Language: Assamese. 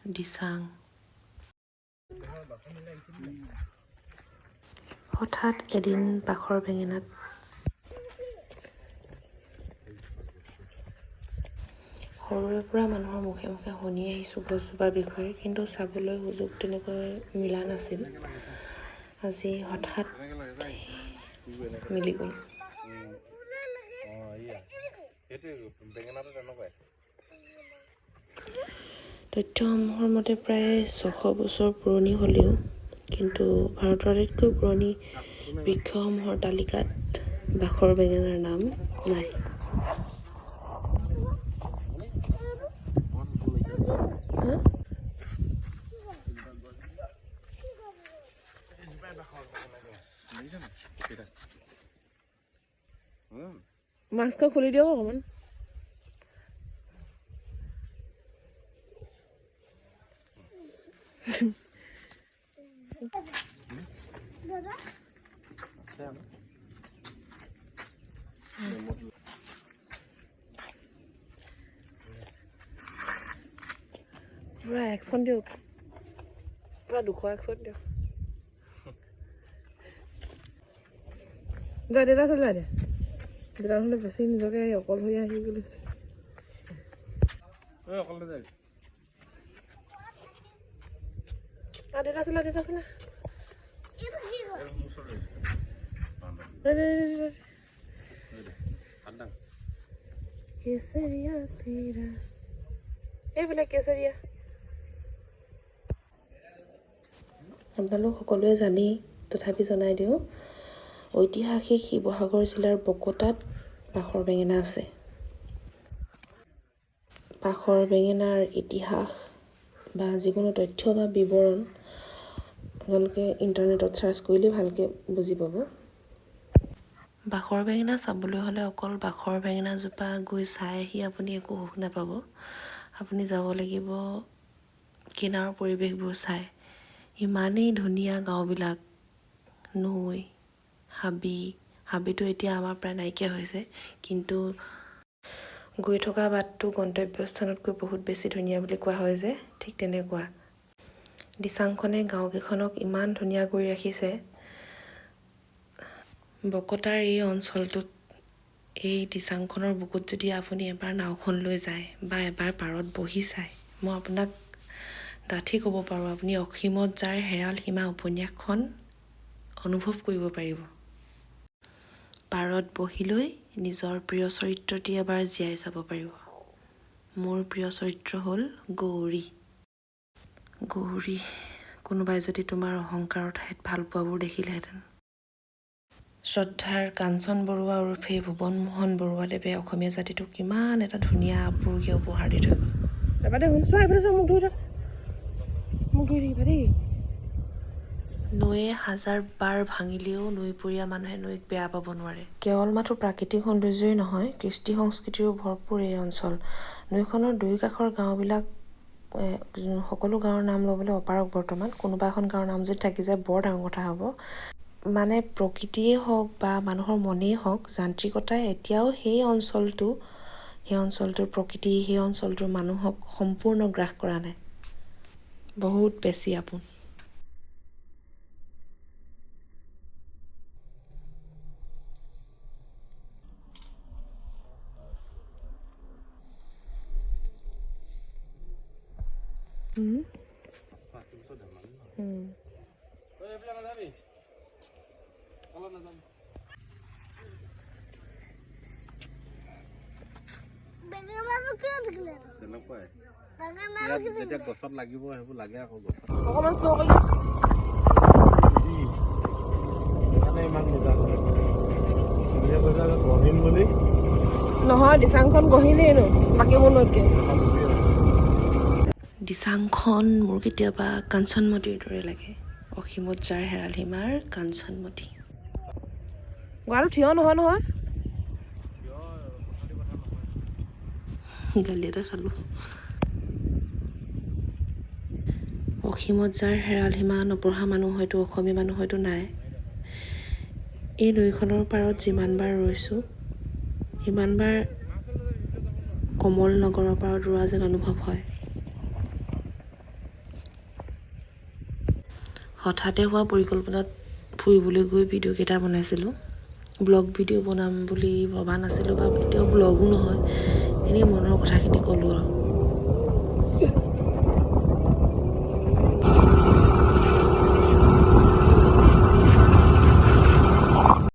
দিচাং। হঠাৎ এদিন বাখৰ বেঙেনাত সৰুৰে পৰা মানুহৰ মুখে মুখে শুনি আহিছোঁ গছজোপাৰ বিষয়ে, কিন্তু চাবলৈ সুযোগ তেনেকৈ মিলা নাছিল। আজি হঠাৎ মিলি গ'ল। তথ্যসমূহৰ মতে প্ৰায় 600 বছৰ পুৰণি হ'লেও কিন্তু ভাৰতৰ আটাইতকৈ পুৰণি বৃক্ষসমূহৰ তালিকাত বাখৰ বেঙেনাৰ নাম নাই। মাস্কখন খুলি দিয়ক অকণমান। পুৰা একশ্যন দিয়ক, পুৰা 200 একশ্যন দিয়ক। যা দেউতা, চল যা দে। দেউতা নহ'লে বেছি নিজকে অকলশৰীয়া আহি গৈছে। দেউতা চলা, দেউতা চলা। কেচৰীয়া তেৰা, এইবিলাক কেচৰীয়া আপোনালোক সকলোৱে জানেই, তথাপি জনাই দিওঁ, ঐতিহাসিক শিৱসাগৰ জিলাৰ বকতাত বাখৰ বেঙেনা আছে। বাখৰ বেঙেনাৰ ইতিহাস বা যিকোনো তথ্য বা বিৱৰণ আপোনালোকে ইণ্টাৰনেটত চাৰ্চ কৰিলেই ভালকৈ বুজি পাব। বাখৰ বেঙেনা চাবলৈ হ'লে অকল বাখৰ বেঙেনাজোপা গৈ চাই আহি আপুনি একো সুখ নাপাব। আপুনি যাব লাগিব কিনাৰৰ পৰিৱেশবোৰ চাই। ইমানেই ধুনীয়া গাঁওবিলাক, নৈ, হাবি। হাবিটো এতিয়া আমাৰ প্ৰায় নাইকিয়া হৈছে, কিন্তু গৈ থকা বাটটো গন্তব্যস্থানতকৈ বহুত বেছি ধুনীয়া বুলি কোৱা হয় যে, ঠিক তেনেকুৱা। দিচাংখনে গাঁওকেইখনক ইমান ধুনীয়া কৰি ৰাখিছে। বকতাৰ এই অঞ্চলটোত, এই দিচাংখনৰ বুকুত যদি আপুনি এবাৰ নাওখন লৈ যায় বা এবাৰ পাৰত বহি চায়, মই আপোনাক ডাঠি ক'ব পাৰোঁ, আপুনি অসীমত যাৰ হেৰাল সীমা উপন্যাসখন অনুভৱ কৰিব পাৰিব। পাৰত বহি লৈ নিজৰ প্ৰিয় চৰিত্ৰটি এবাৰ জীয়াই চাব পাৰিব। মোৰ প্ৰিয় চৰিত্ৰ হ'ল গৌৰী। গৌৰী, কোনোবাই যদি তোমাৰ অহংকাৰৰ ঠাইত ভালপোৱাবোৰ দেখিলেহেঁতেন। শ্ৰদ্ধাৰ কাঞ্চন বৰুৱা ওৰফে ভুৱন মোহন বৰুৱাদেৱে অসমীয়া জাতিটোক কিমান এটা ধুনীয়া আপুৰুগীয়া উপহাৰ দি থৈ গ'ল। যাবা দে, শুন, চোৱা, এইফালে চোৱা, মোক ধৰি থাক, মোক ধৰি থাকিবা দেই। নৈয়ে হাজাৰ বাৰ ভাঙিলেও নৈপৰীয়া মানুহে নৈক বেয়া পাব নোৱাৰে। কেৱল মাথো প্ৰাকৃতিক সৌন্দৰ্যই নহয়, কৃষ্টি সংস্কৃতিৰো ভৰপূৰ এই অঞ্চল। নৈখনৰ দুয়ো কাষৰ গাঁওবিলাক, সকলো গাঁৱৰ নাম ল'বলৈ অপাৰগ বৰ্তমান। কোনোবা এখন গাঁৱৰ নাম যদি থাকি যায়, বৰ ডাঙৰ কথা হ'ব। মানে প্ৰকৃতিয়েই হওক বা মানুহৰ মনেই হওক, যান্ত্ৰিকতাই এতিয়াও সেই অঞ্চলটোৰ প্ৰকৃতি, সেই অঞ্চলটোৰ মানুহক সম্পূৰ্ণ গ্ৰাস কৰা নাই। বহুত বেছি আপোন। তেনেকুৱাই ইয়াত যেতিয়া গছত লাগিব, সেইবোৰ লাগে আকৌ গছত। অকণমান শ্ল' কৰি দিয়ক। সেইকাৰণে ইমান নিজে কৈছা গহীন বুলি। নহয়, দিচাংখন গহীনেই নো বাকীবোৰ নৈতকৈ। দিচাংখন মোৰ কেতিয়াবা কাঞ্চনমতীৰ দৰে লাগে, অসীমত যাৰ হেৰাল সীমাৰ কাঞ্চনমতী। গাটো থিয় নহয় নহয়, গালি এটা খালোঁ। অসীমত যাৰ হেৰাল সীমা নপঢ়া মানুহ হয়তো, অসমীয়া মানুহ হয়তো নাই। এই নৈখনৰ পাৰত যিমানবাৰ ৰৈছোঁ, সিমানবাৰ কমল নগৰৰ পাৰত ৰোৱা যেন অনুভৱ হয়। হঠাতে হোৱা পৰিকল্পনাত ফুৰিবলৈ গৈ ভিডিঅ'কেইটা বনাইছিলোঁ। ব্লগ ভিডিঅ' বনাম বুলি ভবা নাছিলোঁ বা এতিয়াও ব্লগো নহয়, এনেই মনৰ কথাখিনি ক'লোঁ আৰু।